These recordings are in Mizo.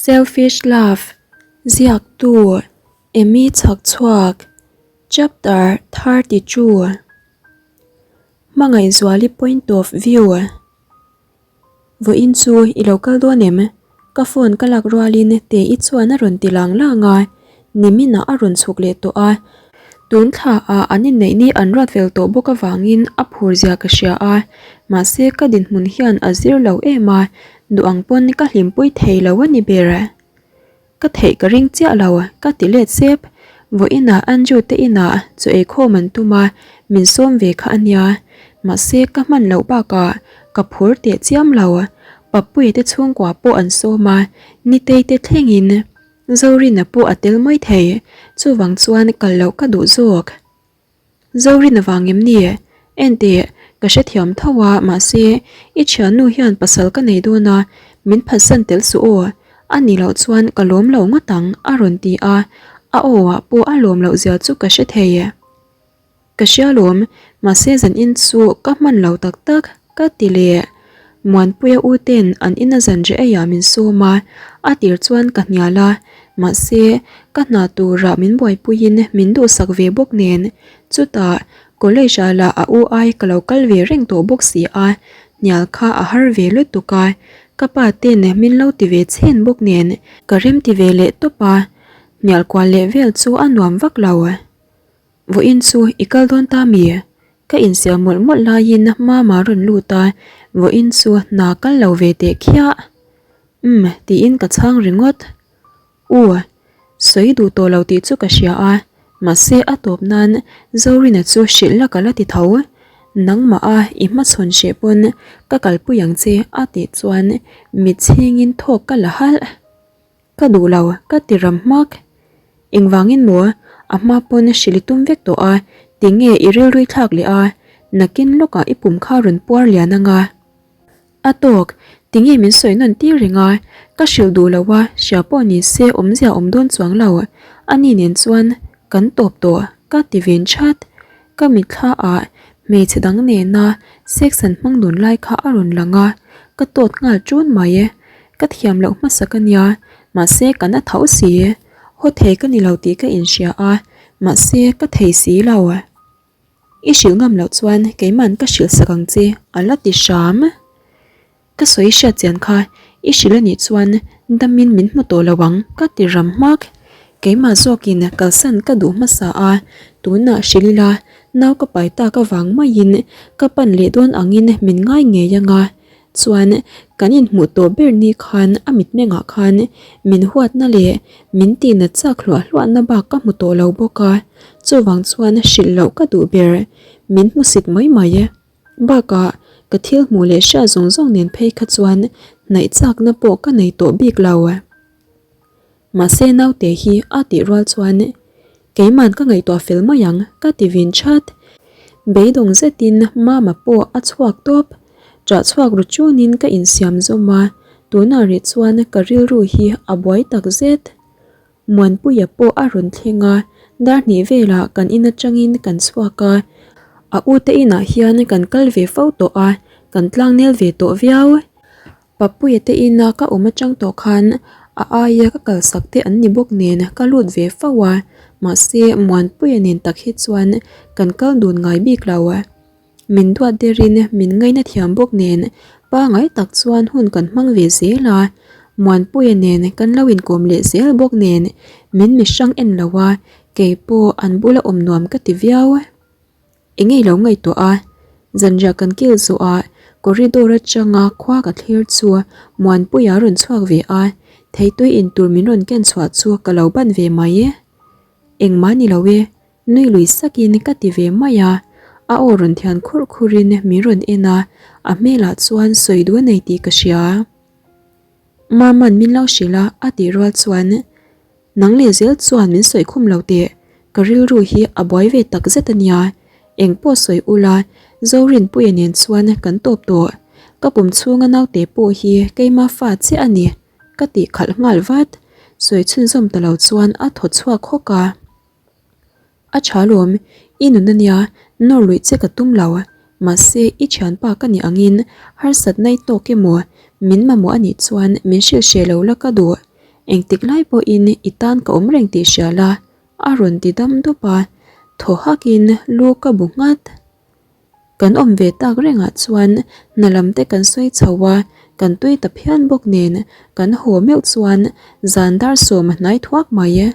Selfish Love, Ziaktu, Amy Chhakchhuak, Chapter 32 Hmangaihzuali Point of View Vawiin chu i lo kal dawn em? Ka phone ka lak rualin Te-i chuan a rawn ti lang lang a, niminah a rawn chhuk leh tawh a. Tun thlaah an inneih ni an ruat fel tawh bawk avangin a phur zia ka hria a, mahse ka dinhmun hian a zir lo em a, duh ang pawn ka hlimpui thei lo a ni ber. Ka theih ka ring chiah lo, ka ti let sep. Vawiinah Andrew te inah chaw ei khawm an tum a, min sawm ve kha a nia. Mahse ka hman loh bakah ka phur teh chiam lo. Papuia te chhungkua pawh an sawm a, Nitei te thlengin Zorina pawh a tel mai thei, chuvang chuan kal loh ka duh zawk. Zorina vang em ni? Enteh, ka hrethiam tho a, mahse, i thiannu hian pasal ka nei dawn a, min phatsan tel suh aw. A nih loh chuan ka lawm lo ngawt ang, a rawn ti a, a aw ah pawh a lawm loh zia chu ka hre thei. Ka hria lawm, mahse zanin chu ka hman lo tak tak, ka ti leh. Muanpuia u ten an ina zan reh eiah min sawm a, a tir chuan ka hnial a, mahse ka hna turah min buaipuiin min duhsak ve bawk nen, chutah college ah lah a u ai ka lo kal ve reng tawh bawk si a, hnial kha a har ve lutuk a, ka pa ten min lo ti ve chhen bawk nen ka rem ti ve leh tawp a, hnial kual leh vel chu a nuam vak lo. Vawiin chu i kal dawn ta mi? Ka insiam mawlh mawlh laiin Mama rawn lut a, vawiin chu hna kal lo ve teh khiah. Umm tiin ka chhang ringawt. U, sawi duh tawh lo tih chu ka hria a, mahse a tawp nan Zorina chu hrilh la ka la ti tho. Nangmah a i hmachhawn hreh pawn ka kalpui ang che a tih chuan mitchhingin thawk ka la halh. Ka duh lo, ka ti ram hmak. Engvangin maw? A hma pawn hrilh i tum vek tawh a, tinge i rilrui thlak leh a, nakin lawkah i pum kha rawn puar lian ang a. A tawk, tinge min sawi nawn tir reng a, ka hrilh duh lo a, hria pawh ni se awmzia awm dawn chuang lo, ani nen chuan kan tawp tawh, ka ti ven chat. Ka mitthla ah hmeichhe dang nena sex an hmang dun lai kha a rawn lang a, ka tawt nghal ṭun mai. Ka thiam loh hmasak a nia, mahse ka na tho si. Haw thei ka ni lo tih ka inhria a, mahse ka thei si lo. I hrilh ngam loh chuan keiman ka hrilh sak ang che a la ti hram. Ka sawi hriat chian kha i hrilh a nih chuan damin min hmu tawh lo ang ka ti ram hmak. Keimah zawkin kalsan ka duh hmasa a, tunah hrilh ila nau ka pai tak avang maiin ka pan leh dawn angin min ngai ngei anga chuan kan inhmuh tawh ber ni khan a mitmengah khan min huatna leh min tihnat chak hluah hluahna bak ka hmu tawh lo bawk a, chuvang chuan hrilh loh ka duh ber min hmusit mai mai. Bakah ka thil hmuh leh hriat zawng zawng nen phei kha chuan hnaih chakna pawh ka nei tawh bik lo. Mahse naute hi a tih rual chuan keiman ka ngaihtuah fel mai ang ka ti vin chat. Beidawng zetin Mama pawh a chhuak tawp. Ṭah chhuak ru chunin ka insiam zawm a, tunah rih chuan ka rilru hi a buai tak zet. Muanpuia pawh a rawn thleng a, dar hnih velah kan in atangin kan chhuak a, a ute inah hian kan kal ve fo tawh a, kan tlangnel ve tawh viau. Papuia te ina ka awm atang tawh khan a aia ka kalsak te an ni bawk nen ka lut ve fo a, mahse Muanpuia nen tak hi chuan kan kal dun ngai bik lo. Min duat derin min ngaina thiam bawk nen pangai tak chuan hun kan hmang ve zel a, Muanpuia nen kan lo inkawm leh zel bawk nen min mihrang en lo a, keipawh an bula awm nuam ka ti viau. Eng ei lo ngaihtuah a, zanriah kan kil zawh ah corridor atanga khua ka thlir chu Muanpuia rawn chhuak ve a, theitui intur min rawn ken chhuah chu ka lo ban ve mai. Engmah ni lo e, Nui lui sakin ka ti ve mai a, a aw rawn thian khurh khurin min rawn en a, a hmelah chuan sawi duh a nei tih ka hria. Maman min lo hrilh a, a tih rual chuan, Nang leh zel chuan min sawi khum lo teh, ka rilru hi a buai ve tak zet a nia, eng pawh sawi ula, Zorinpuia nen chuan kan tawp tawh, ka pum chhunga naute pawh hi keima fa chiah a ni, ka tih khalh nghal vat, sawi chhunzawm ta lo chuan a thaw chhuak hawk a. A tha lawm, i nun ania, nawr luih che ka tum lo. Mahse, i thianpa ka nih angin harsatna i tawk emaw, min mamawh anih chuan min hrilh hreh lo la ka duh. Engtik lai pawhin i tan ka awm reng tih hria la, a rawn ti dam dup a, thaw hakin lu ka bu nghat. Kan awm ve tak rengah chuan hna lam te kan sawi chho a, kan tui ta phian bawk nen kan haw meuh chuan zan dar sawm a hnai thuak mai.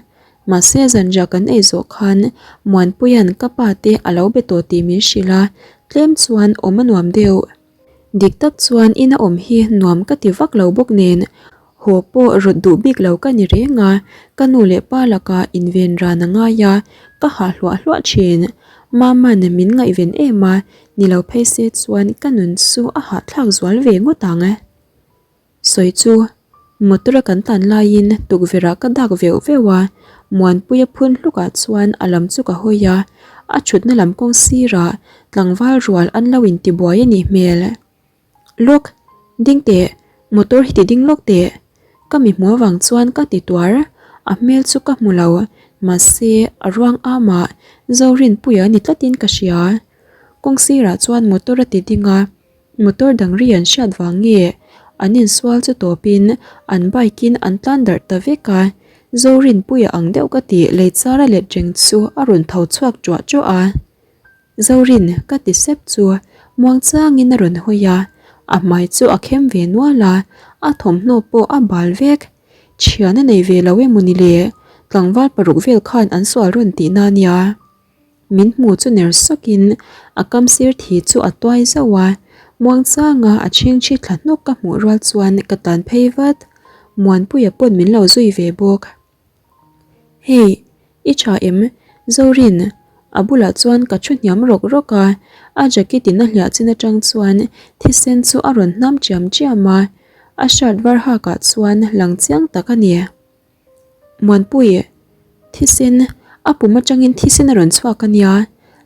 Mahse zanriah kan ei zawh khan Muanpuia'n ka pa te a lo be tawh tih min hrilh a, tlem chuan awm a nuam deuh. Dik tak chuan ina awm hi nuam ka ti vak lo bawk nen, haw pawh rawt duh bik lo ka ni reng a, ka nu leh pa lakah inven ran a ngai a, ka hah hluah hluah thin. Mama'n min ngaihven em a, ni lo phei se chuan ka nun chu a hahthlak zual ve ngawt ang. Sawi chu, motor a kan tan laiin tukverh ah ka dak veuh veuh a, Muanpuia phun hlukah chuan a lam chu ka hawi a, a thutna lam kawng sirah tlangval rual an lo intibuai a nih hmel. Lawk, ding teh, motor hi ti ding lawk teh. Ka mi hmuh avang chuan ka ti tuar, a hmel chu ka hmu lo, mahse a ruang amah Zorinpuia ni tlatin ka hria. Kawng sirah chuan motor a ti ding a. Motor dang ri an hriat vang nge an insual chu tawpin an bike in an tlan darh ta vek a, Zorinpuia ang deuh ka tih lei char a let reng chu a rawn tho chhuak ṭuah ṭuah a. Zorin ka ti sep chu muangchangin a rawn hawi a, a hmai chu a khem ve nual a, a thawmhnaw pawh a bal vek. Thian a nei ve lo emaw ni le, tlangval paruk vel khan an sual rawn tihna a nia. Min hmu chu ner sawkin a kam sir thi chu a tuai zauh a, muangchanga a chhingchhi thla hnawk ka hmuh rual chuan ka tan phei vat. Muanpuia pawn min lo zui ve bawk. Hey, i tha em? Zorin, a bulah chuan ka thu hniam rawk rawk a, a jacket in a hliah chin atang chuan thisen chu a rawn hnam chiam chiam a, a shirt var hakah chuan lang chiang tak a ni. Muanpui, thisen, a pum atangin thisen a rawn chhuak a nia,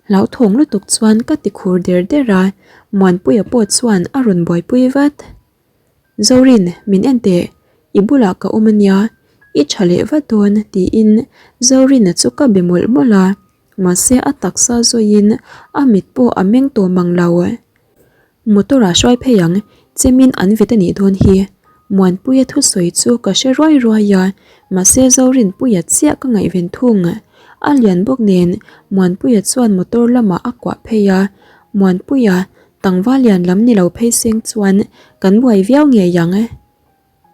hlauthawng lutuk chuan ka ti khur der der a, Muanpuia pawh chuan a rawn buaipui vat. Zorin, min en teh, i bulah ka awm a nia, i tha leh vat dawn tiin Zorina chu ka be mawlh mawlh a, mahse a taksa zawiin a mit pawh a meng tawh mang lo. Motor ah hruai phei ang, chemin an vet a nih dawn hi. Muanpuia thusawi chu ka hre ruai ruai a, mahse Zorinpuia chiah ka ngaihven thung. A lian bawk nen Muanpuia chuan motor lamah a kuah phei a, Muanpuia tlangval lian lam ni lo phei seng chuan kan buai viau ngei ang.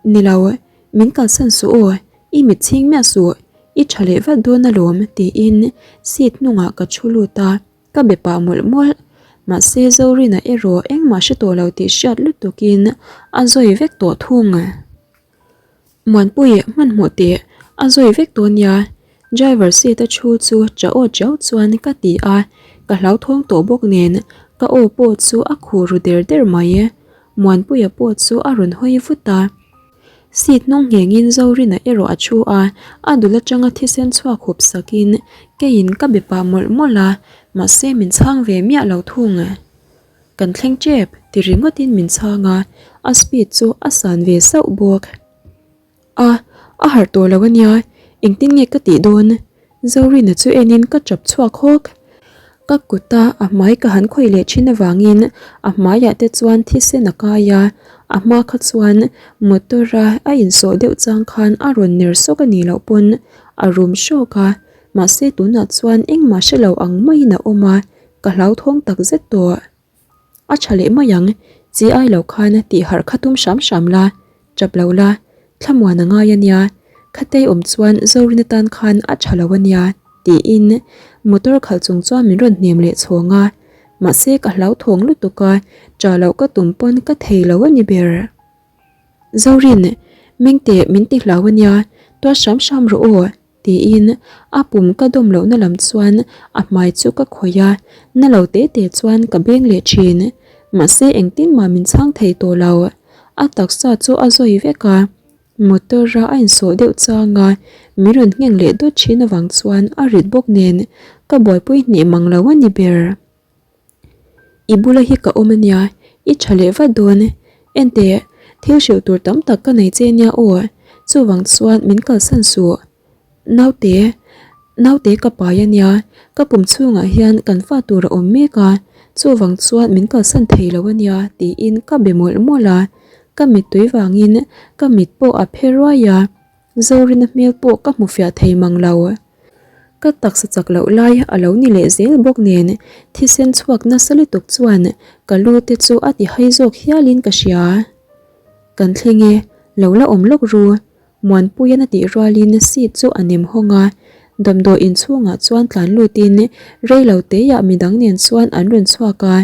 Ni lo, min kalsan suh aw, i mit chhing miah suh, i tha leh vat dawn alawm tiin seat hnungah ka thu lut a. Ka be pah mawlh mawlh. Mahse Zorina erawh engmah hre tawh lo tih hriat lutukin a zawi vek tawh thung. Muanpui hmanhmawh teh a zawi vek tawh nia, driver seat a thu chu cha aw chiau chuan ka ti a, ka hlauthawng tawh bawk nen ka aw pawh chu a khuh ru der der mai. Muanpuia pawh chu a rawn hawi vut a. Seat hnung nghengin Zorina erawh a thu a, a dul atanga thisen chhuak hup sakin keiin ka be pah mawlh mawlh a, mahse min chhang ve miah lo thung. Kan thleng tep ti ringawtin min chhang a, a speed chu a san ve sauh bawk. A, a harh tawh lo ania, engtin nge ka tih dawn? Zorina chu enin ka chap chhuak hawk. Ka kuta a hmai ka han khawih leh thin avangin a hmaiah te chuan thisen a kai a, a hma kha chuan motor a a insawh deuh chang khan a rawn ner sawk a nih loh pawn a rum hrawk a, mahse tunah chuan engmah hre lo ang maiin a awm a, ka hlauthawng takzet tawh. A tha leh mai ang, chi ai lo khan tih harh kha tum hram hram la, chap lo la, thlamuan a ngai a nia, khatei awm chuan Zorin atan khan a tha lo a nia, tiin motor khalh chung chuan min rawn hnem leh chhawng a, mahse ka hlauthawng lutuk a, tah loh ka tum pawn ka thei lo a ni ber. Zorin, Mengte min ti hlau a nia, tuar hram hram rawh aw. Tiin a pum ka dawm lohna lam chuan a hmai chu ka khawih a, na lo te te chuan ka beng leh thin. Mahse engtin mah min chhang thei tawh lo. A taksa chu a zawi vek a, motor a a insawh deuh chang a, min rawn ngheng leh dawt thin avang chuan a rit bawk nen ka buaipui hneh mang lo a ni ber. I bula hi ka awm ania, i tha leh vat dawn. Enteh, thil hrilh tur tam tak ka nei che nia aw, chuvang chuan min kalsan suh. Naute, naute ka pai ania, ka pum chhungah hian kan fa tur a awm mek a, chuvang chuan min kalsan thei lo ania tiin ka be mawlh mawlh a, ka mittui vangin ka mit pawh a phe ruai a. Zorina hmel pawh ka hmu fiah thei mang lo. Ka taksa chak loh lai a lo ni leh zel bawk nen thisen chhuak nasa lutuk chuan ka lu te chu a ti hai zawk hialin ka hria. Kan thleng e, lo la awm lawk ru, Muanpuian a tih rualin seat chu a nem hawng a, damdawi inchhungah chuan tlan lutin rei lo teiah midang nen chuan an rawn chhuak a,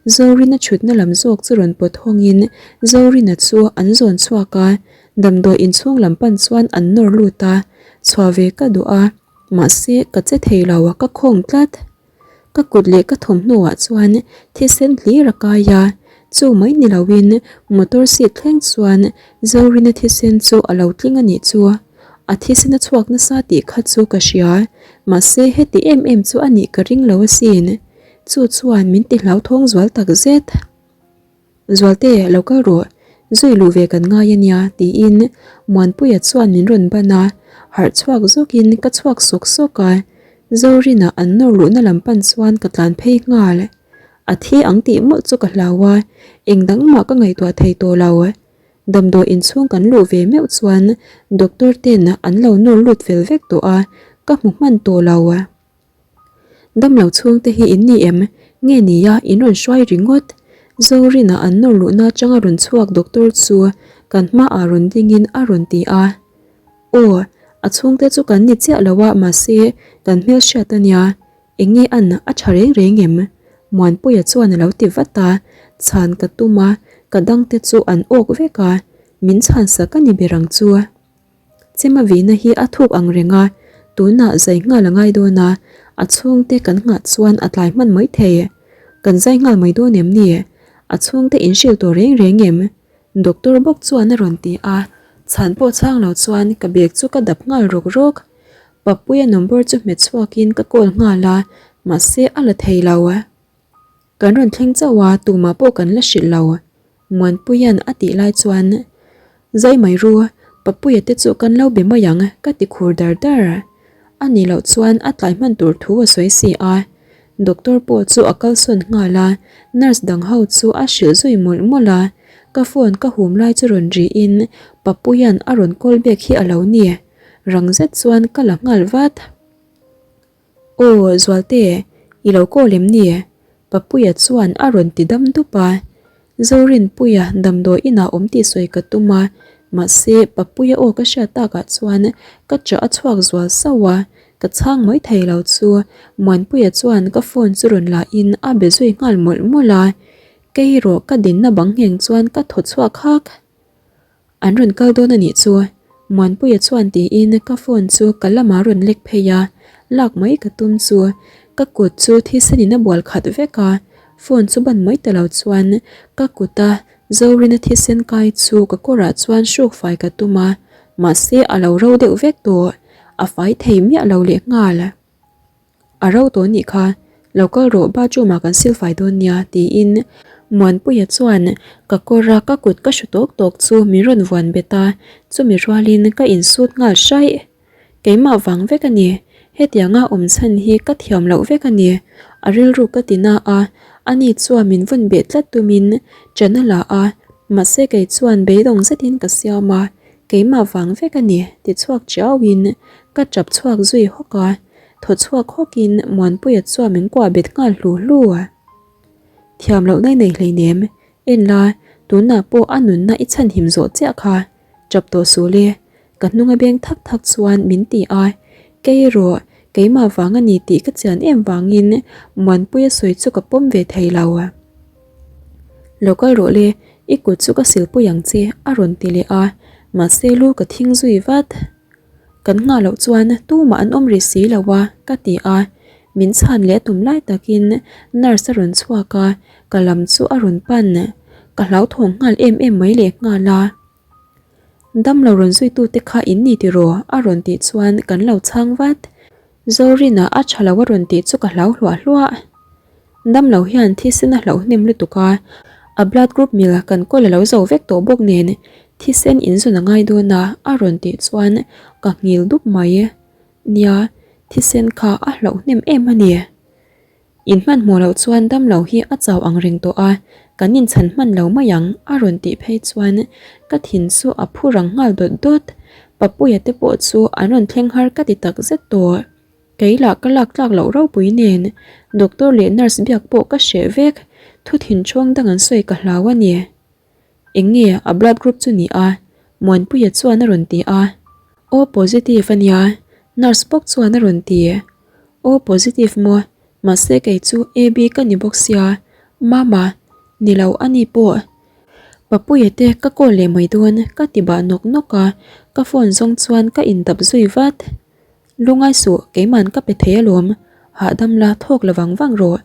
Zorina thutna lam zawk chu rawn pawt hawngin Zorina chu an zawn chhuak a, damdawi inchhung lam pan chuan an nawr lut a, chhuah ve ka duh a, mahse ka che thei lo ka khawng tlat. Ka kut leh ka thawmhnaw ah chuan thisen hlir a kai a, chu mai ni lo in motor seat thleng chuan Zorina thisen chu a lo tling a nih chu. A thisen a chhuak nasa tih kha chu ka hria, mahse heti em em chu a nih ka ring lo asin. Chu chuan min ti hlauthawng zual tak zet. Zualte, lo kal rawh, zui luh ve kan ngai a nia, tiin Muanpuia chuan min rawn ban a, harh chhuak zawkin ka chhuak sawk sawk a, Zorina an nawr luhna lam pan chuan ka tlan phei nghal. A thi ang tih mawlh chu ka hlau a, eng dang mah ka ngaihtuah thei tawh lo. Damdawi inchhung kan luh ve meuh chuan doctor ten an lo nawr lut fel vek tawh a, ka hmu hman tawh lo. Damlo chhungte hi in ni em? Nge nia in rawn hruai ringawt? Zorina an nawr luhna atanga rawn chhuak doctor chu kan hmaah rawn dingin a rawn ti a. Aw, a chhungte chu kan ni chiah lo a mahse kan hmelhriat a nia. Eng nge an a tha reng reng em? Muanpuia chuan a lo ti vat a, chhan ka tum a, ka dangte chu an awk vek a, min chhansak a ni ber ang chu. Chema vihna hi a thuk ang reng a, tunah zai nghal a ngai dawn a, a chhungte kan nghah chuan a tlai hman mai thei. Kan zai nghal mai dawn em ni? A chhungte in hrilh tawh reng reng em? Doctor bawk chuan a rawn ti a, chhan pawh chhang lo chuan ka bag chu ka dap nghal rawk rawk. Papuia number chu hmet chhuakin ka call nghal a, mahse a la thei lo. Kan rawn thleng chauh a, tumah pawh kan la hrilh lo. Muanpuia'n a tih lai chuan, Zai mai ru, Papuia te chu kan lo be mai ang ka ti khur dar dar. A nih loh chuan a tlai hman tur thu a sawi si a. Doctor pawh chu a kalsawn nghal a, nurse dang ho chu a hrilh zui mawlh mawlh a. Ka phone ka hum lai chu rawn rihin Papuia'n a rawn call back hi a lo ni. Rang zet chuan ka la nghal vat. Aw Zualte, i lo call em ni? Papuia chuan a rawn ti dam dup a. Zorinpuia damdawi inah awm tih sawi ka tum a, mahse Papuia aw ka hriat takah chuan ka chah a chhuak zual sauh a, ka chhang mai thei lo chu Muanpuia chuan ka phone chu rawn la in a be zui nghal mawlh mawlh a, kei erawh ka dinna bang ngheng chuan ka thaw chhuak hak. An rawn kal dawn a nih chu, Muanpuia chuan tiin ka phone chu ka lamah rawn lek phei a, lak mai ka tum chu ka kut chu thisenin a bual khat vek a, phone chu ban mai ta lo chuan ka kuta Zorina thisen kai chu ka kawrah chuan hruk fai ka tum a, mahse a lo ro deuh vek tawh, a fai thei miah lo lehnghal. A ro tawh nih kha, lo kal rawh bathroom ah kan sil fai dawn nia tiin Muanpuia chuan ka kawr a ka kut ka hru tawk tawk chu min rawn vuan bet a, chumi rualin ka insut nghal hraih. Keimah vang vek a ni, hetianga awm chhan hi ka thiam loh vek a ni, a rilru ka ti na a, ani chuan min vawn beh tlat tumin ṭan a la a, mahse kei chuan beidawng zetin ka siam a, keimah vang vek a ni ti chhuak chiauin ka ṭap chhuak zui hawk a. Thaw chhuak hawkin Muanpuia chuan min kuah bet nghal hlu hlu a. Thiam loh nai nei hleinem, en la, tunah pawh a nunna i chhanhim zawh chiah kha, chap tawh suh le, ka hnung a beng thak thak chuan min ti a, kei erawh keimah vang a ni tih ka chian em vangin Muanpuia sawi chu ka pawm ve thei lo. Lo kal rawh le, i kut chu ka silpui ang che a rawn ti leh a, mahse lu ka thing zui vat. Kan nghah loh chuan tumah an awm rih si lo a, ka ti a. Min chhan leh a tum lai takin nurse a rawn chhuak a, ka lam chu a rawn pan. Ka hlauthawng nghal em em mai leh nghal a. Damlo rawn zuitute kha in ni tiraw? a rawn tih chuan kan lo chhang vat. Zorina a tha lo a rawn tih chu ka hlau hluah hluah. Damlo hian thisen a hlauh hnem lutuk a, a blood group mil kan kawl a lo zo vek tawh bawk nen thisen inzun a ngai dawn a a rawn tih chuan ka nghil dup mai. Nia, thisen kha a hlauh hnem em a ni. In hmanhmawh loh chuan damlo hi a chau ang reng tawh a, Kan inchhan hman lo mai ang a rawn tih phei chuan ka thin chu a phu rang nghal dawt dawt. Papuia te pawh chu an rawn thleng har ka ti tak zet tawh. Kei lah ka lak tlak loh ropui nen doctor leh nurse biak pawh ka hreh vek. Thu thin chhawng dang an sawi ka hlau a ni. Eng nge a blood group chu ni a? Muanpuia chuan a rawn ti a. O positive a nia nurse bawk chuan a rawn ti. O positive maw? Mahse kei chu AB ka ni bawk sia. Mama, ni lo a ni pawh. Papuia te ka call leh mai dawn ka ti bah nawk nawk a, ka phone zawng chuan ka indap zui vat. Lungai suh, keiman ka pe thei alawm. Hahdam la thawk la vang vang rawh.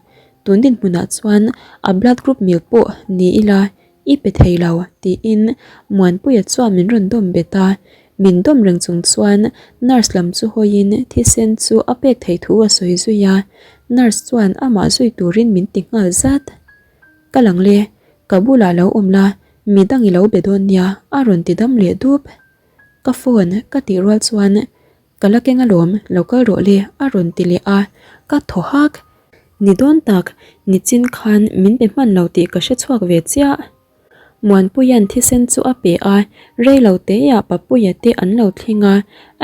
Tun dinhmunah chuan a blood group mil pawh ni ila i pe thei lo tiin Muanpuia chuan min rawn dawm bet a. Min dawm reng chung chuan nurse lam chu hawiin thisen chu a pek theih thu a sawi zui a. Nurse chuan amah zui turin min ti nghal zat. Ka lang le, ka bulah lo awm la, midang i lo be dawn nia a rawn ti dam leh dup. Ka phone ka tih rual chuan ka la keng alawm lo kal rawh le a rawn ti leh a, ka thaw hak. Ni dawn tak, nichin khan min pe hman lo tih ka hre chhuak ve chiah. Muanpuia'n thisen chu a pe a, rei lo teah Papuia te an lo thleng a,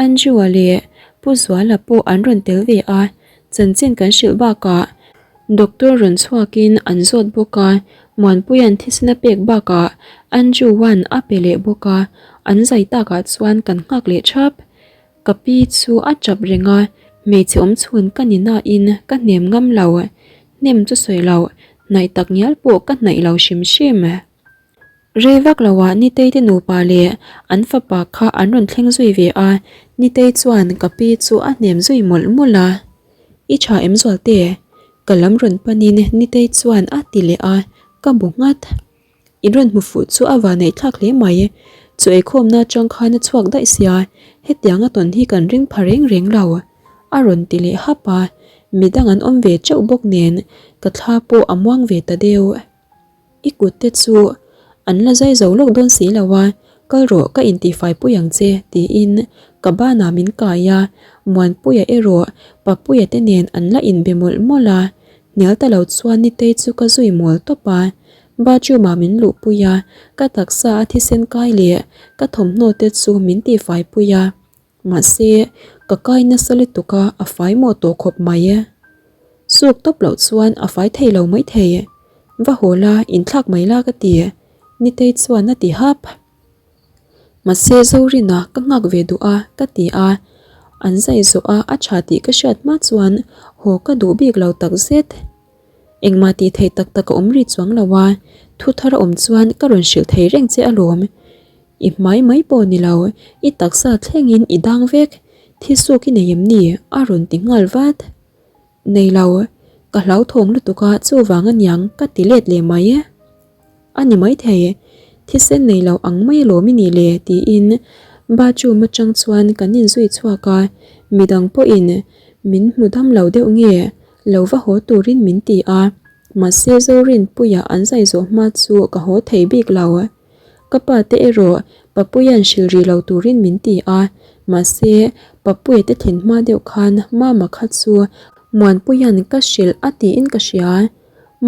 Andrew-a leh Pu Zuala pawh an rawn tel ve a, chanchin kan hrilh bakah Doctor rawn chhuakin an zawt bawk a, Muanpuia'n thisen a pek bakah Andrew-a'n a pe leh bawk a, an zai takah chuan kan nghak leh thap. Ka pi chu a tap reng a, hmeichhe awm chhun ka ni nain ka hnem ngam lo. Hnem chu sawi lo, hnaih tak ngial pawh ka hnaih lo hrim hrim. Rei vak loah Nitei te nupa leh an fapa kha an rawn thleng zui ve a, Nitei chuan ka pi chu a hnem zui mawlh mawlh a. I tha em Zualte? Ka lam rawn panin Nitei chuan a ti leh a, ka bu nghat. In rawn hmu fuh chu a vanneih thlak hle mai. Chu eikhawmna atang khan a chhuak daih sia, hetianga tawn hi kan ring pha reng reng lo. A rawn ti leh hap a, midang an awm ve teuh bawk nen ka thla pawh a muang ve ta deuh. I kut te chu an la zai zo lawk dawn si lo a, kal rawh ka intihfai pui ang che tiin ka banah min kai a, Muanpuia erawh Papuia te nen an la inbe mawlh mawlh a, hnial ta lo chuan Nitei chu ka zui mual tawp a, bathroom ah min luhpui a, ka taksa a thisen kai leh ka thawmhnaw te chu min tihfai pui a. Mahse, ka kai nasa lutuk a, a fai mawh tawh khawp mai e. Suk tawp loh chuan a fai thei lo mai thei. Va haw la, inthlak mai la ka ti, Nitei chuan a ti hap. Mahse, Zorina ka nghak ve duh a, ka ti a. An zai zawh a, a tha tih ka hriat hma chuan haw ka duh bik lo takzet. Engmah tih theih tak tak a awm ri chuang lo a, thu thar a awm chuan ka rawn hrilh thei reng che alawm. I hmai mai pawh ni lo, i taksa thlengin i dang vek, thi suk i nei em ni? a rawn ti nghal vat. Nei lo, ka hlauthawng lutuk a chuvang aniang ka ti let leh mai. A ni maithei, thisen nei lo ang mai alawm i nih le tiin bathroom atang chuan kan inzui chhuak a, midang pawhin min hmu dam lo deuh nge lo va haw turin min ti a, mahse Zorinpuia an zai zawh hma chu ka haw thei bik lo. Ka pa te erawh Papuia'n hrilh rih lo turin min ti a, mahse Papuia te thlen hma deuh khan Mama kha chu Muanpuia'n ka hrilh a tiin ka hria.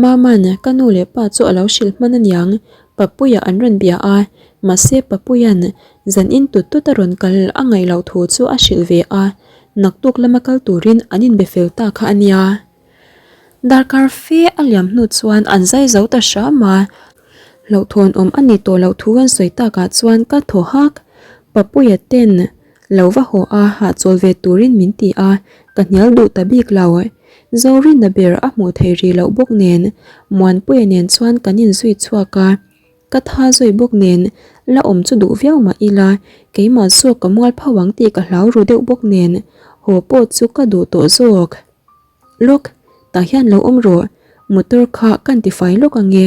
Mama'n ka nu leh pa chu a lo hrilh hman aniang, Papuia an rawn bia a, mahse Papuia'n zan in tut tut a rawn kal a ngaih loh thu chu a hrilh ve a, naktuk lama kal turin an inbe fel ta kha a nia. Darkar fe a liam hnu chuan an zai zo ta hram a, hlauhthawn awm a ni tawh loh thu an sawi takah chuan ka thaw hak. Papuia ten lo va haw a hahchawl ve turin min ti a, ka hnial duh ta bik lo. Zorina ber a hmuh theih rih loh bawk nen Muanpuia nen chuan kan inzui chhuak a, ka tha zui bawk nen la awm chu duh viau mah ila keimah zawk ka mual pho ang tih ka hlau ru deuh bawk nen haw pawh chu ka duh tawh zawk. Lawk, tah hian lo awm rawh, motor kha kan tifai lawk ang e,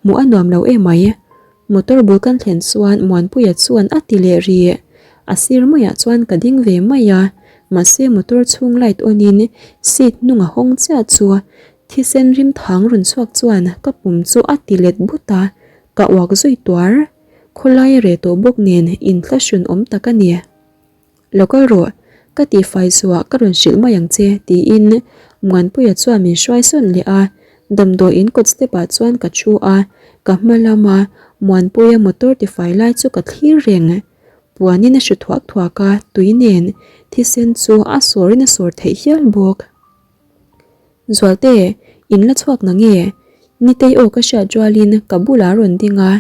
hmuh a nuam lo emai. Motor bul kan thlen chuan Muanpuia chuan a ti leh rih. A sir maiah chuan ka ding ve mai a, mahse motor chhung light on in seat hnung a hawng chiah chu thisen rim thang rawn chhuak chuan ka pum chu a ti let but a, ka uak zui tuar. Khawlai a reh tawh bawk nen inthlahrun awm tak a ni. Lo kal rawh, ka tihfai zuah ka rawn hrilh mai ang che tiin Muanpuia chuan min hruai sawn leh a, damdawiin kawt step ah chuan ka thu a. Ka hma lama Muanpuia motor tifai lai chu ka thlir reng. Puanin a hru thuak thuak a, tui nen thisen chu a sawrin a sawr theih hial bawk. Zualte, in la chhuak na nge? Nitei aw ka hriat rualin ka bulah a rawn ding a.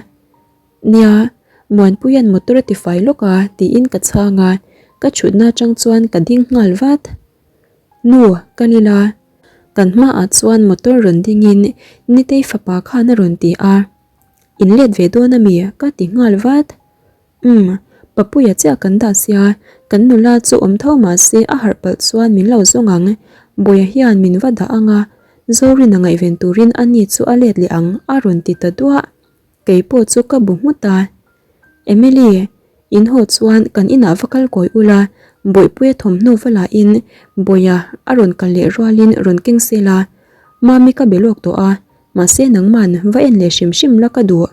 Nia, Muanpuia'n motor a tifai lawk a tiin ka chhang a, ka thutna atang chuan ka ding nghal vat. Nu, ka ni la. Kan hmaah chuan motor rawn dingin Nitei fapa khan a rawn ti a. In let ve dawn ami? ka ti nghal vat. Umm, Papuia chiah kan dah sia, kan nula chu awm tho mah se a harh palh chuan min lo zawng ang. Bawiha hian min va dah ang a, Zorina ngaihven turin a ni chu a let leh ang a rawn ti ta duah. Kei pawh chu ka bu nghut a. Emily, in haw chuan kan inah va kal kawi ula, Bawihpuia thawmhnaw va lahin Bawiha a rawn kal leh rualin rawn keng sel a. Mami ka be lawk tawh a, mahse nangman va en leh hrim hrim la ka duh.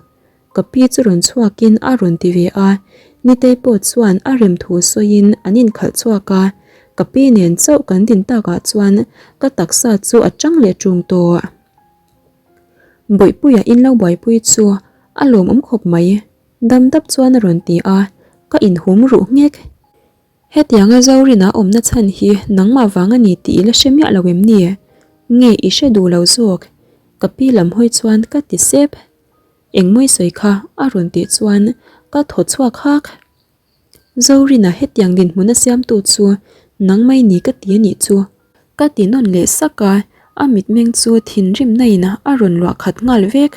Ka pi chu rawn chhuakin a rawn ti ve a, Nitei pawh chuan a rem thu sawiin an inkhalh chhuak a, ka pi nen chauh kan din takah chuan ka taksa chu a chang leh ṭung tawh. Bawihpuia in lo buaipui chu a lawmawm khawp mai, dam dap chuan a rawn ti a, ka inhum ruh nghek. Hetianga Zorina awmna chhan hi nangmah vang a ni tih i la hre miah lo em ni? Nge i hre duh lo zawk? Ka pi lam hawi chuan ka ti sep. Engmawi sawi kha a rawn tih chuan ka thaw chhuak hak. Zorina hetiang dinhmun a siamtu chu nangmai ni ka ti a nih chu. Ka ti nawn leh sak a, a mitmeng chu thinrimna in a rawn luah khat nghal vek.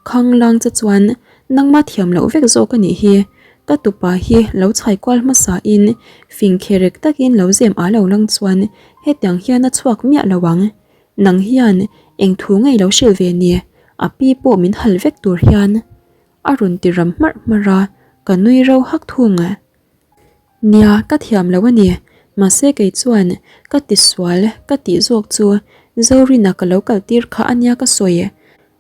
Khanglang che chuan nangma thiam loh vek zawk a nih hi, ka tupa hi lo chhai kual hmasa in fing kherek takin lo zem a lo lang chuan hetiang hian a chhuak miah lo ang. Nang hian eng thu ngei lo hrilh ve ni, a pi pawh min hal vek tur hian a rawn ti ram hmarh hmarh a, ka nui ro hak thung. Nia, ka thiam lo a ni, mahse kei chuan ka tisual ka tih zawk chu Zorina ka lo kal tir kha a nia ka sawi.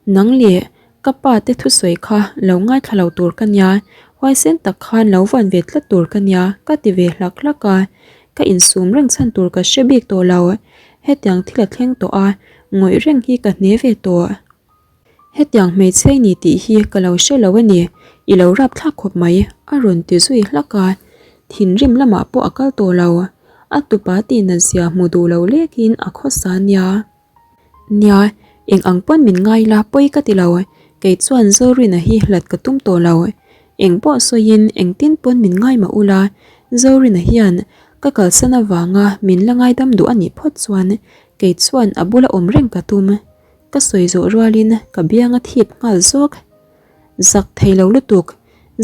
Nang leh ka pa te thusawi kha lo ngaithla lo tur ka nia, huaisen tak khan lo vawn ve tlat tur ka nia ka ti ve hlak hlak a, ka insum reng chhan tur ka hre bik tawh lo, hetiang thil a thleng tawh a, ngawih reng hi ka hne ve tawh. Hetiang hmeichhe i ni tih hi ka lo hre lo a ni, i lo rap thlak khawp mai a rawn ti zui hlak a, thinrim lamah pawh a kal tawh lo, a tupa tihna zia hmu duh lo lekin a khawsa nia. Nia, eng ang pawn min ngai la pawi ka ti lo, kei chuan Zorina hi hlat ka tum tawh lo. Eng pawh sawiin engtin pawn min ngai mah ula, Zorina hian ka kalsan avanga min la ngaidam duh a nih phawt chuan kei chuan a bula awm reng ka tum. Ka sawi zawh rualin ka biang a thip nghal zawk. Zak thei lo lutuk,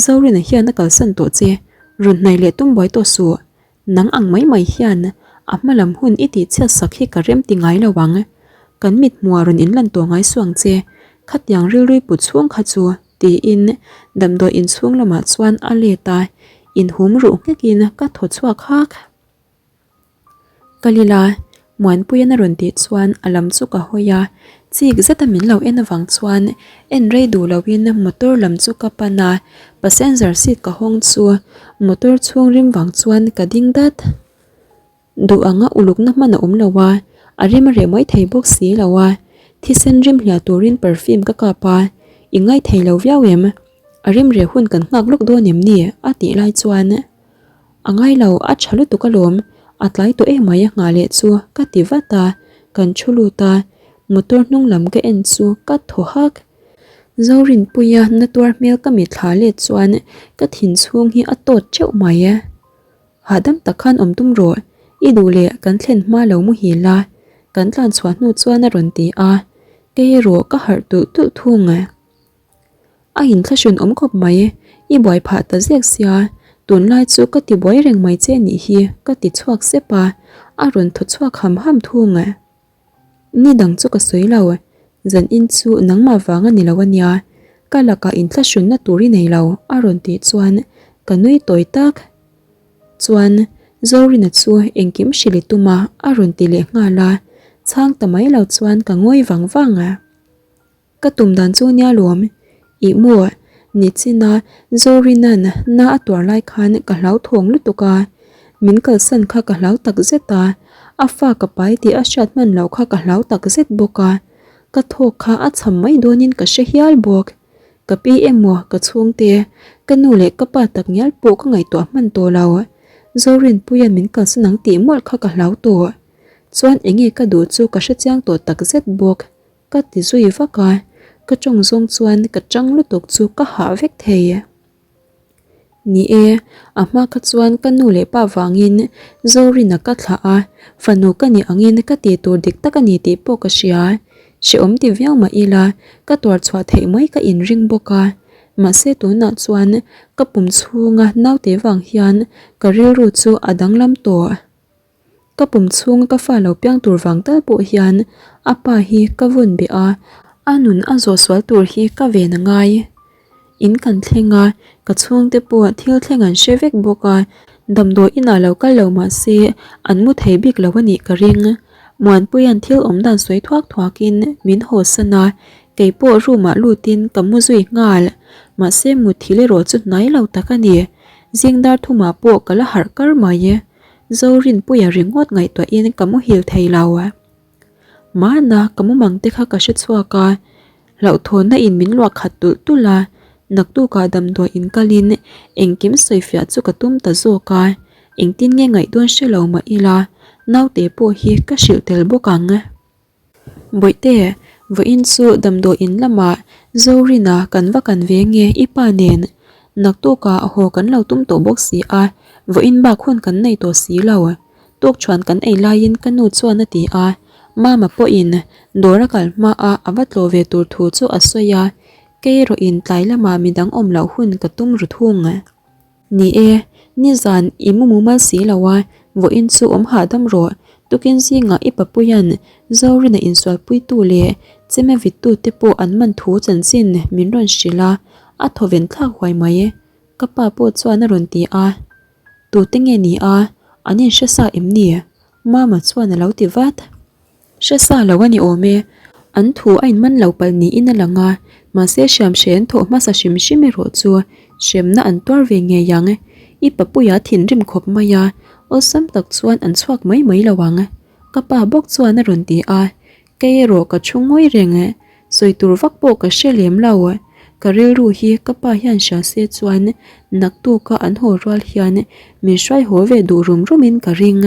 Zorina hian a kalsan tawh che, rawn hnaih leh tum buai tawh suh. Nang ang mai mai hian a hma lam hun i tih chhiat sak hi ka rem ti ngai lo ang. Kan mit hmuah rawn inlan tawh ngai suang che, khatiang rilrui put chhung kha chu, tiin damdawi inchhung lamah chuan a let a, inhum ruh nghekin ka thaw chhuak hak. Ka lila, Muanpuian a rawn tih chuan a lam chu ka hawi a, chik zeta min lo en avang chuan en rei duh loin motor lam chu ka pan a, passenger seat ka hawng chu motor chhung rim vang chuan ka ding dat. Duh anga ulukna hman a awm lo a, a rim a reh mai thei bawk si lo a, thisen rim hliah turin perfume ka kap a, i ngaithei lo viau em? A rim reh hun kan nghak lawk dawn em ni? a tih lai chuan. A ngai lo, a tha lutuk alawm, a tlai tawh emai a nghah leh chu ka ti vat a, kan thu lut a, motor hnung lam ka en chu ka thaw hak. Zorinpuia na tuar hmel ka mitthla let chuan ka thin chhung hi a tawt teuh mai. Hahdam tak khan awm tum rawh, i duh leh kan thlen hma lo muhil a, kan tlan chhuah hnu chuan a rawn ti a, kei erawh ka harh tulh tulh thung. A inthlahrun awm khawp mai, i buai phah ta zek sia, tunlai chu ka ti buai reng mai che nih hi ka ti chhuak sep a, a rawn thaw chhuak ham ham thung. Ni dang chu ka sawi lo, zan in chu nangmah vang a ni lo a nia, ka lakah inthlahrunna tur i nei lo a rawn tih chuan ka nui tawi tak. Chuan Zorina chu engkim hrilh i tum a a rawn ti leh nghal a, chhang ta mai lo chuan ka ngawi vang vang a. Ka tum dan chu nia lawm. Ih maw, nichina Zorina'n na a tuar lai khan ka hlauthawng lutuk a, min kalsan kha ka hlau tak zet a, a fa ka pai tih a hriat hman loh kha ka hlau tak zet bawk a, ka thawk kha a cham mai dawnin ka hre hial bawk. Ka pi emaw ka chhungte, ka nu leh ka pa takngial pawh ka ngaihtuah hman tawh lo. Zorinpuia'n min kalsan ang tih mawlh kha ka hlau tawh. Chuan enge ka duh chu ka hrechiang tawh takzet bawk. Ka ti zui vak a, ka tawng zawng chuan ka tang lutuk chu ka hah vek thei. Ni e, a hma kha chuan ka nu leh pa vangin Zorina ka thlah a, fanu ka nih angin ka tih tur dik tak a ni tih pawh ka hria. Hrehawm ti viau mah ila, ka tuar chhuah theih mai ka inring bawk a. Mahse tunah chuan ka pum chhunga naute vang hian ka rilru chu a danglam tawh. Ka pum chhunga ka fa lo piang tur vang tal pawh hian a pa hi ka vawn beh a, a nun a zawh sual tur hi ka ven a ngai. In kan thleng a, ka chhungte pawh thil thleng an hre vek bawk a, damdawi inah lo kal lo mah se an mu thei bik lo a nih ka ring. Muanpuia'n thil awm dan sawi thuak thuakin min haw san a, kei pawh room ah lutin ka mu zui nghal. Mahse mutthil erawh chu hnai lo tak a ni. Zing dar thumah pawh ka la harh kar mai. Zorinpuia ringawt ngaihtuahin ka muhil thei lo. Mahna ka mumang te kha ka hre chhuak a, hlauhthawnna in min luah khat tulh tulh a, naktukah damdawi in kalin engkim sawifiah chu ka tum ta zawk a, engtin nge ngaihdawn hre lo mah ila naute pawh hi ka hrilh tel bawk ang. Bawihte, vawiin chu damdawi in lamah Zorina kan va kan ve nge i pa nen naktukah haw kan lo tum tawh bawk si a, vawiin bak hun kan nei tawh si lo. Tukṭhuan kan ei laiin ka nu chuan a ti a, Mama pawhin dawr a kal hmaah a va tlawh ve tur thu chu a sawi a, kei erawhin tlai lamah midang awm loh hun ka tum ru thung. Ni e, nizan i mu mumal si lo a, vawiin chu awm hahdam rawh. Tukin zingah i papuia'n Zorina insualpuitu leh cheme vittute pawh an man thu chanchin min rawn hrilh a, a thawven thlak huai mai. Ka pa pawh chuan a rawn ti a, Tute nge ni a, an inhre sa em ni? Mama chuan a lo ti vat. Hre sa lo a ni awm e. An thu a inman lo palh niin a lang a, mahse hriamhre an thawh hmasa hrim hrim erawh chu hremna an tuar ve ngei ang. I papuia thinrim khawp mai a, awlsam tak chuan an chhuak mai mai lo ang. Ka pa bawk chuan a rawn ti a, kei erawh ka thu ngawi reng. Sawi tur vak pawh ka hre lem lo. Ka rilru hi ka pa hian hria se chuan naktuka an haw rual hian min hruai haw ve duh rum rumin ka ring.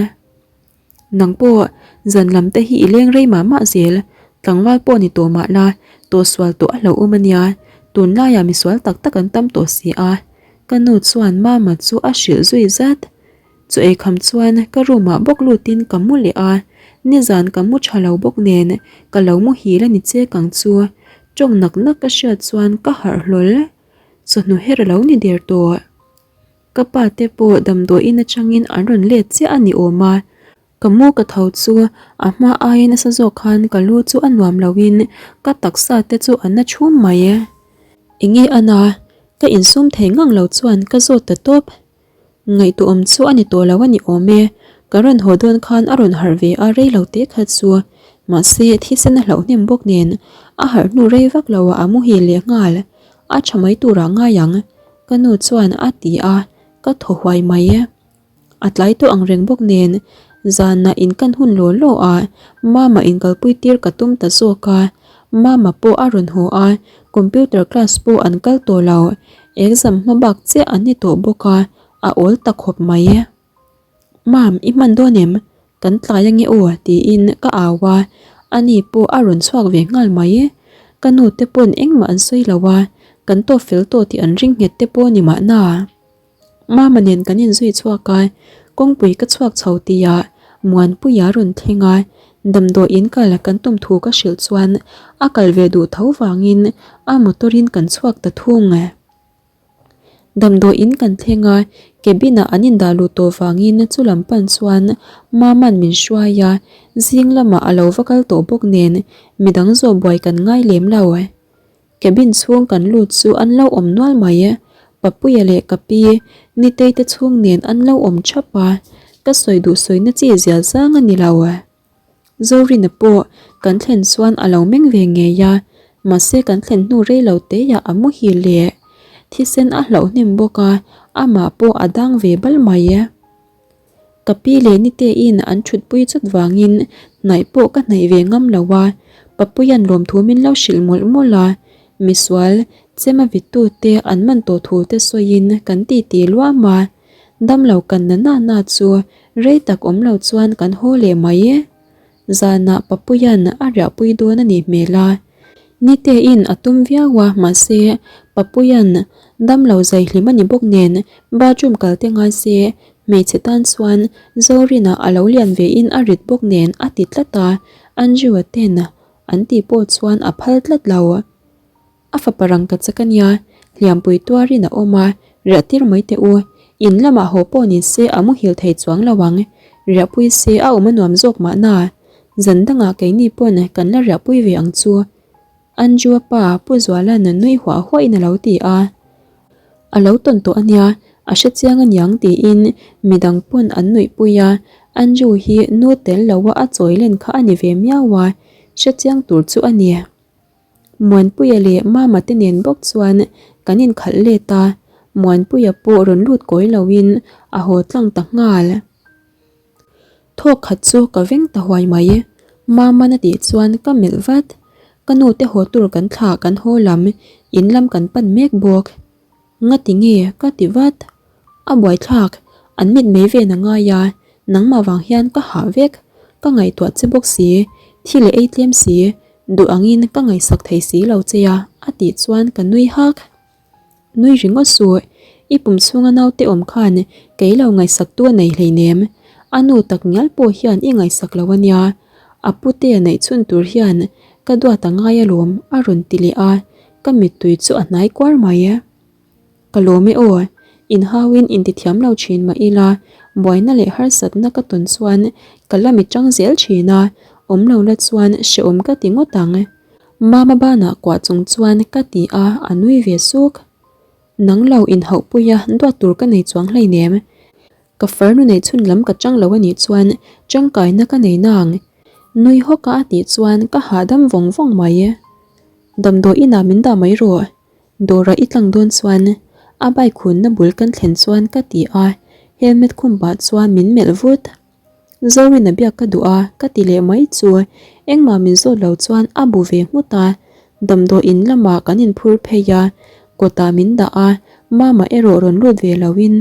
Nang pawh zan lam te hi i leng rei mah mah zel, tlangval pawh ni tawh mah la, tawhsual tawh a hlauhawm a nia, tunlaiah misual tak tak an tam tawh si a, ka nu chuan Mama chu a hrilh zui zat. Chaw ei kham chuan ka room ah bawk lutin ka mu leh a, nizan ka mu tha lo bawk nen ka lo muhil a ni chek ang chu, tawng nak nak ka hriat chuan ka harh hlawl, chawhnu her a lo ni der tawh. Ka pa te pawh damdawiin atangin an rawn let chiah a ni awm a, ka mu ka tho chu a hma aia nasa zawk khan ka lu chu a nuam loin ka taksa te chu a na chhum mai. Enge a na? Ka insum thei ngang lo chuan ka zawt ta tawp. Ngaihtuahawm chu a ni tawh lo a ni awm e, ka rawn haw dawn khan a rawn harh ve a rei lo te kha chu. Mahse thisen a hlauh hnem bawk nen a harh hnu rei vak lo ah a muhil leh nghal. A tha mai turah ngai ang. Ka nu chuan a ti a, ka thaw huai mai. A tlai tawh ang reng bawk nen, zanah in kan hun law law a, Mama inkalpui tir ka tum ta zawk a. Mama pawh a rawn haw a, computer class pawh an kal tawh lo, exam hma bak chiah an ni tawh bawk a, a awl ta khawp mai. Mam, i hman dawn em? Kan tlai ange aw tiin ka au a, ani pawh a rawn chhuak ve nghal mai. Ka nu te pawn engmah an sawi lo a, kan tawp fel tawh tih an ring nghet te pawh ni mahna. Mama nen kan inzui chhuak a, kawngpui ka chhuak chho tihah Muanpuia rawn thleng a, damdawiin kal kan tum thu ka hrilh chuan a kal ve duh tho vangin a motor in kan chhuak ta thung. Damdawiin kan thleng a, cabin ah an indah luh tawh vangin chu lam pan chuan Mama'n min hruai a, zing lamah a lo va kal tawh bawk nen midang zawh buai kan ngai lem lo. Cabin chhung kan lut chu an lo awm nual mai, Papuia leh ka pi Nitei te chhung nen an lo awm thap a, ka sawi duh sawina chi zia zang a ni lo. Zorina pawh kan thlen chuan a lo meng ve ngei a, mahse kan thlen hnu rei lo teiah a muhil leh thisen a hlauh hnem bawk a, amah pawh a dang ve bal mai. Ka pi leh niteiin an thutpui chawt vangin hnaih pawh ka hnaih ve ngam lo a, Papuia'n lawmthu min lo hrilh mawlh mawlh a, misual. Chema vittute an man tawh thu te sawiin kan titi luam a, damlo kan na na na chu rei tak awm lo chuan kan haw leh mai e. Zanah Papuia'n a riahpui dawn a nih hmel a, Nitein a tum viau a mahse Papuia'n damlo zai hlim a ni bawk nen bathroom kal te ngai se hmeichhe tan chuan Zorinah a lo lian ve in a rit bawk nen a ti tlat a, Andrew-a ten an tih pawh chuan a phal tlat lo. A fapa rangka chak a nia, hliampui tuarin a awm a, riah tir mai teh u. In lamah haw pawh ni se a muhil thei chuang lo ang. Riahpui se a awm a nuam zawk mahna. Zan dangah keini pawn kan la riahpui ve ang chu. Andrew-a pa Pu Zuala'n nui huah huahin a lo ti a. A lo tawn tawh a nia, a hre chiang aniang tiin midang pawn an nuihpui a, Andrew hi nu tel loa a chawi len kha a ni ve miau a, hre chiang tur chu a ni. Muanpuia leh Mama te nen bawk chuan kan inkhalh let a, Muanpuia pawh rawn lut kawi loin a haw tlang ta nghal. Thawk khat chu ka veng ta huai mai. Mama'n a tih chuan ka melh vat. Ka nu te haw tur kan thlah kan haw lam in lam kan pan mek bawk. Ngati nge ka ti vat. A buaithlak, an mit mai ven a ngai a, nangmah vang hian ka hah vek, ka ngaihtuah che bawk si, thi leh ei tlem si, duh angin ka ngaihsak thei si lo che a, a tih chuan ka nui hak. Nui ringawt suh, i pum chhunga naute awm khan kei lo ngaihsak tu a nei hleinem, a nu tak ngial pawh hian i ngaihsak lo a nia, a pute a neih chhun tur hian ka duat a ngai alawm a rawn ti leh a, ka mittui chu a hnai kuar mai. Ka lawm e aw, inhauin intithiam lo thin mah ila, buaina leh harsatna ka tawn chuan ka la mi tang zel thin a, awm lo la chuan hrehawm ka ti ngawt ang. Mama banah kuah chung chuan ka ti a, a nui ve suk. Nang lo inhauhpuia duat tur ka nei chuang hleinem. Ka farnu neih chhun lam ka chang lo a nih chuan tangkaina ka nei nang. Nui hawka a tih chuan ka hahdam vawng vawng mai. Damdawi inah min dah mai rawh. Dawrah i tlang dawn chuan a bike hunna bul kan thlen chuan ka ti a, helmet khum pah chuan min melh vut. Zorina biak ka duh a ka ti leh mai chu engmah min zawt lo chuan a bu ve nghut a, damdawi in lamah kan inphur phei a, kawtah min dah a, Mama erawh rawn lut ve loin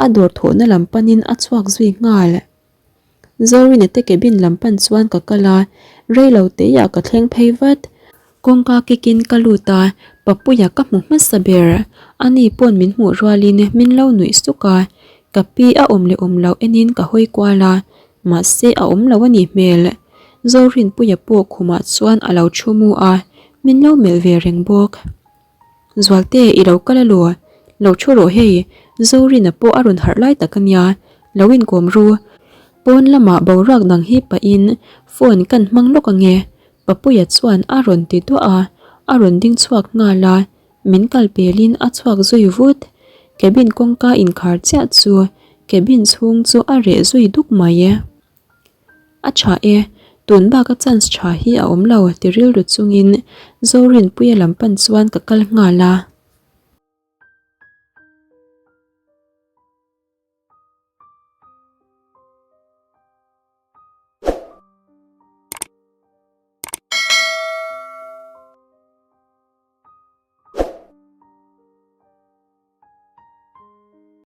a dawr thawhna lam panin a chhuak zui nghal. Zorina te cabin lam pan chuan ka kal a, rei lo teiah ka thleng phei vat. Kawngka kikin ka lut a, Papuia ka hmu hmasa ber. Ani pawn min hmuh rualin min lo nuih suk a, ka pi a awm leh awm loh enin ka hawi kual a, mahse a awm lo a nih hmel. Zorinpuia pawh khumah chuan a lo thu mu a, min lo melh ve reng bawk. Zualte, i lo kal alaw? Lo thu rawh hei, Zorina pawh a rawn harh lai tak a nia, lo inkawm ru. Pawn lamah boruak dang hi pahin phone kan hmang lawk ange, Papuia chuan a rawn ti duah a, a rawn ding chhuak nghal a, min kal pelin a chhuak zui vut. Cabin kawngka inkhar chiah chu cabin chhung chu a reh zui duk mai e. A tha e, tun baka chance tha hi a awm lo ti rilru chungin Zorinpuia lam pan chuan ka kal nghal a.